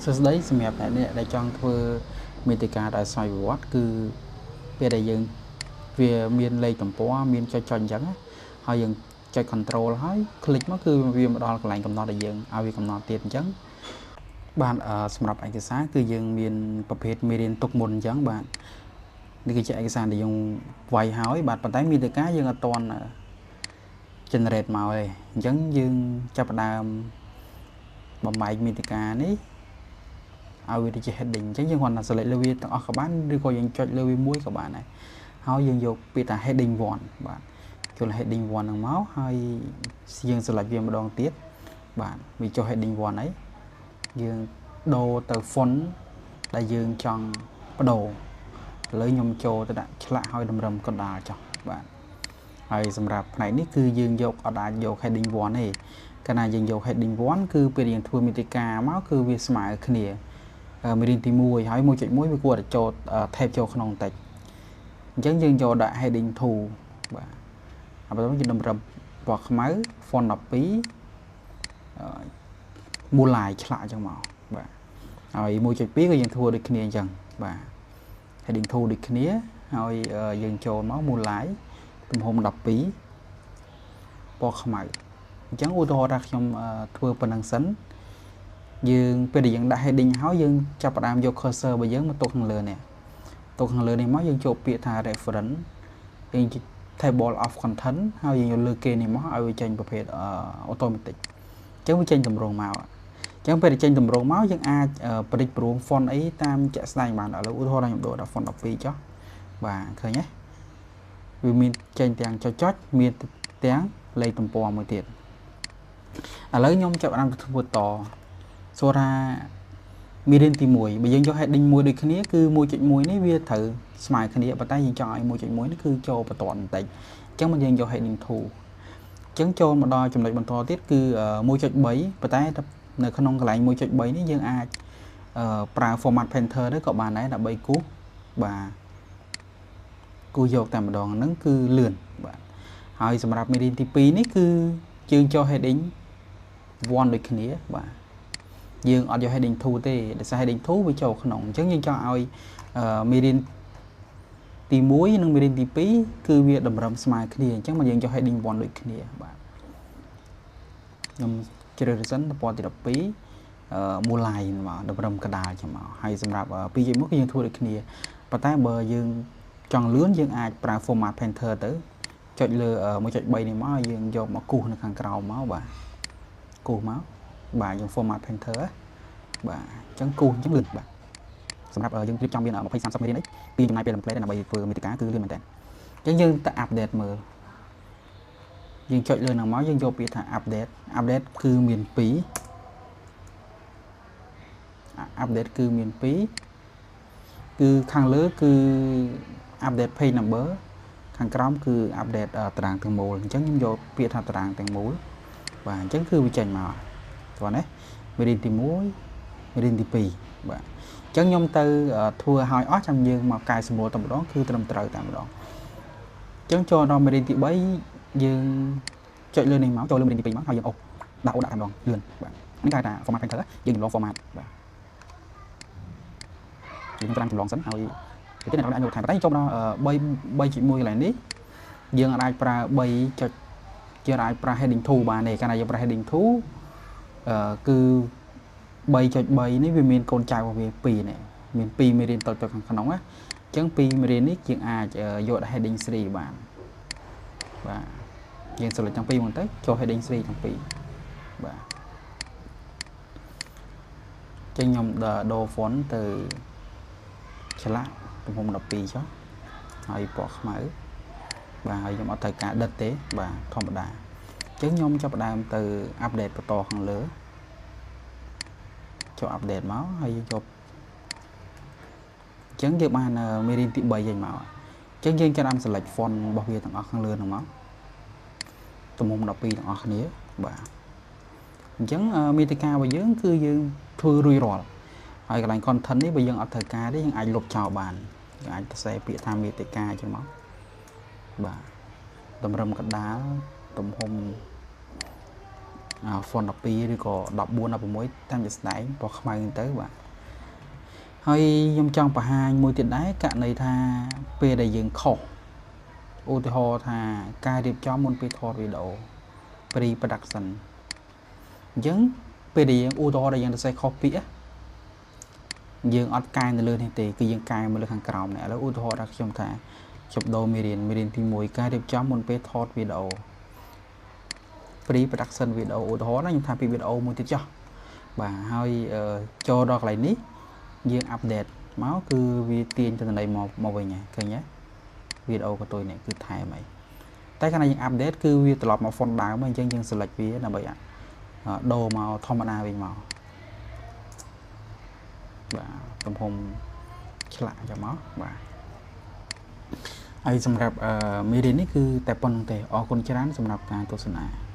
សួស្តីសម្រាប់អ្នកនេះដែលចង់ធ្វើមេតិកាដោយស្វ័យប្រវត្តិគឺពេលដែលយើងវាមានលេខទំព័រមានចុចចុចអញ្ចឹងហើយយើងចុច control ហើយ click មកគឺវាមកដល់កន្លែងកំណត់ដែលយើងឲ្យវាកំណត់ទៀតអញ្ចឹងបាទសម្រាប់ឯកសារគឺយើងមានប្រភេទមេរៀនទុកមុនអញ្ចឹងបាទនេះគឺជាឯកសារដែលយើងវាយហើយបាទប៉ុន្តែមេតិកាយើងអត់ទាន់ generate មកទេអញ្ចឹងយើងចាប់ផ្ដើមបំបែកមេតិកានេះឲ្យវាទៅជា heading អញ្ចឹងយើងគ្រាន់តែ select លើវាទាំងអស់ក៏បានឬក៏យើងចុចលើវាមួយក៏បានដែរហើយយើងយកពាក្យថា heading 1បាទចូល heading 1ហ្នឹងមកហើយយើង select វាម្ដងទៀតបាទវាចុះ heading 1ហើយយើងដូរទៅ font ដែលយើងចង់បដូរឥឡូវខ្ញុំចូលទៅដាក់ឆ្លាក់ឲ្យតម្រឹមកណ្ដាលចុះបាទហើយសម្រាប់ផ្នែកនេះគឺយើងយកអត់អាចយក heading 1ទេកាលណាយើងយក heading 1គឺពេលយើងធ្វើមេតិកាមកគឺវាស្មើគ្នាមេរៀនទី1ហើយ1.1វាគួរតែចូល tab ចូលក្នុងបន្តិចអញ្ចឹងយើងយកដាក់ heading 2បាទហើយបន្ទាប់មកយើងតម្រឹមពណ៌ខ្មៅ font 12មូឡាយឆ្លាក់អញ្ចឹងមកបាទហើយ1.2ក៏យើងធ្វើដូចគ្នាអញ្ចឹងបាទ heading 2ដូចគ្នាហើយយើងចូលមកមូឡាយទំហំ12ពណ៌ខ្មៅអញ្ចឹងឧទាហរណ៍ថាខ្ញុំធ្វើប៉ុណ្ណឹងសិនយើងពេលដែលយើងដាក់ heading ហើយយើងចាប់ផ្ដើមយក cursor របស់យើងមកទុកខាងលើនេះទុកខាងលើនេះមកយើងចូលពាក្យថា reference យើង table of content ហើយយើងយកលើគេនេះមកឲ្យវាចេញប្រភេទ automatic អញ្ចឹងវាចេញតម្រងមកអញ្ចឹងពេលដែលចេញតម្រងមកយើងអាចបរិចព្រម font អីតាមជាក់ស្ដែងបានឥឡូវឧទាហរណ៍ខ្ញុំដូរដល់ font 12ចុះបាទឃើញទេវាមានចេញទាំងចុចចុចមានទាំងលេខទំព័រមួយទៀតឥឡូវខ្ញុំចាប់ផ្ដើមធ្វើតសួរថាមេរៀនទី1បើយើងយក heading 1ដូចគ្នាគឺ1.1នេះវាត្រូវស្មើគ្នាប៉ុន្តែយើងចង់ឲ្យ1.1នេះគឺចូលបន្ទាត់បន្តិចអញ្ចឹងមកយើងយក heading 2អញ្ចឹងចូលមកដល់ចំណុចបន្តទៀតគឺ1.3ប៉ុន្តែនៅក្នុងកន្លែង1.3នេះយើងអាចប្រើ format painter ទៅក៏បានដែរដើម្បីគូសបាទគូសយកតែម្ដងហ្នឹងគឺលឿនបាទហើយសម្រាប់មេរៀនទី2នេះគឺយើងចូល heading 1ដូចគ្នាបាទយើងអត់យក heading 2ទេដោយសារ heading 2វាចូលក្នុងអញ្ចឹងយើងចង់ឲ្យមេរៀនទី1និងមេរៀនទី2គឺវាតម្រឹមស្មើគ្នាអញ្ចឹងមកយើងយក heading 1ដូចគ្នាបាទខ្ញុំជ្រើសរើសសិនទំព័រទី12មូឡាយមកតម្រឹមកដាលចឹងមកហើយសម្រាប់2.1គឺយើងធ្វើដូចគ្នាប៉ុន្តែបើយើងចង់លឿនយើងអាចប្រើ format painter ទៅចុចលើ1.3នេះមកយើងយកមកគូសនៅខាងក្រោមមកបាទគូសមកបាទយើង format painter បាទអញ្ចឹងគូសអញ្ចឹងលឿនបាទសម្រាប់យើងរៀបចំមាន20 30មេរៀនអីពីចំណាយពេលមួយដើម្បីធ្វើមេតិកាគឺលឿនមែនតើអញ្ចឹងយើងទៅ update មើលយើងចុចលើហ្នឹងមកយើងយកពាក្យថា update update គឺមាន2 update គឺមាន2គឺខាងលើគឺ update page number ខាងក្រោមគឺ update តារាងទាំងមូលអញ្ចឹងខ្ញុំយកពាក្យថាតារាងទាំងមូលបាទអញ្ចឹងគឺវាចេញមកតោះណាមេរៀនទី1មេរៀនទី2បាទអញ្ចឹងខ្ញុំទៅធ្វើឲ្យអស់ចាំយើងមកកែសម្រួលតែម្ដងគឺត្រឹមត្រូវតែម្ដងអញ្ចឹងចូលដល់មេរៀនទី3យើងចុចលើនេះមកចូលលើមេរៀនទី2មកហើយយើងអូសដាក់អូដាក់តែម្ដងលឿនបាទនេះគេហៅថា format painter យើងចម្លង format បាទយើងត្រាំចម្លងសិនហើយទៅទៀតអ្នកអាចយកថែមតែចូលដល់3 3.1កន្លែងនេះយើងអាចប្រើ3ចុចយើងអាចប្រើ heading 2បានទេកាលណាយើងប្រើ heading 2អឺគឺ3.3នេះវាមានកូនចៅរបស់វា2នេះមាន2មេរៀនតូចៗខាងក្នុងណាអញ្ចឹង2មេរៀននេះយើងអាចយកដាក់ heading 3បានបាទយើង select ទាំងពីរមកទៅចូល heading 3ទាំងពីរបាទចឹងខ្ញុំដូរ font ទៅឆ្លាក់ទំហំ12ចុះហើយពណ៌ខ្មៅបាទហើយខ្ញុំអត់ត្រូវការដិតទេបាទធម្មតាអញ្ចឹងខ្ញុំចាប់ផ្ដើមទៅ update បន្តខាងលើចូល update មកហើយយើងយកអញ្ចឹងយើងបានមេរៀនទី3ចេញមកអញ្ចឹងយើងចាប់ដើម select font របស់វាទាំងអស់ខាងលើហ្នឹងមកទំហំ12ទាំងអស់គ្នាបាទអញ្ចឹងមេតិការបស់យើងគឺយើងធ្វើរួចរាល់ហើយកន្លែង content នេះបើយើងអត់ត្រូវការទេយើងអាចលុបចោលបានយើងអាចសរសេរពាក្យថាមេតិកាអញ្ចឹងមកបាទតម្រឹមកដាលទំហំ font 12 ឬក៏ 14 16 តាមជាស្ដែងពណ៌ខ្មៅទៅ។ បាទ ហើយខ្ញុំចង់បង្ហាញមួយទៀតដែរ ករណីថាពេលដែលយើងខុស ឧទាហរណ៍ថាការរៀបចំមុនពេលថតវីដេអូ pre production អញ្ចឹងពេលដែលយើងឧទាហរណ៍ដែលយើងសរសេរខុសពាក្យ យើងអត់កែនៅលើនេះទេ គឺយើងកែមកលើខាងក្រោមនេះ។ ឥឡូវឧទាហរណ៍ថាខ្ញុំថាខ្ញុំដូរមេរៀន មេរៀនទី 1 ការរៀបចំមុនពេលថតវីដេអូ pre production វីដេអូ ឧទាហរណ៍ណា ខ្ញុំថាពីវីដេអូមួយទៀតចុះ។ បាទ ហើយចូលដល់កន្លែងនេះ យើងអាប់ដេតមក គឺវាទាញទិន្នន័យមកវិញហើយ ឃើញទេ? វីដេអូកតុយនេះគឺថែមអី តែកាលណាយើងអាប់ដេត គឺវាត្រឡប់មក font ដើម។ អញ្ចឹងយើង select វាដើម្បីដូរមកធម្មតាវិញមក បាទ ទំហំឆ្លាក់ចឹងមក។ បាទ ហើយសម្រាប់មេរៀននេះគឺតែប៉ុណ្្នឹងទេ។ អរគុណច្រើនសម្រាប់ការទស្សនា។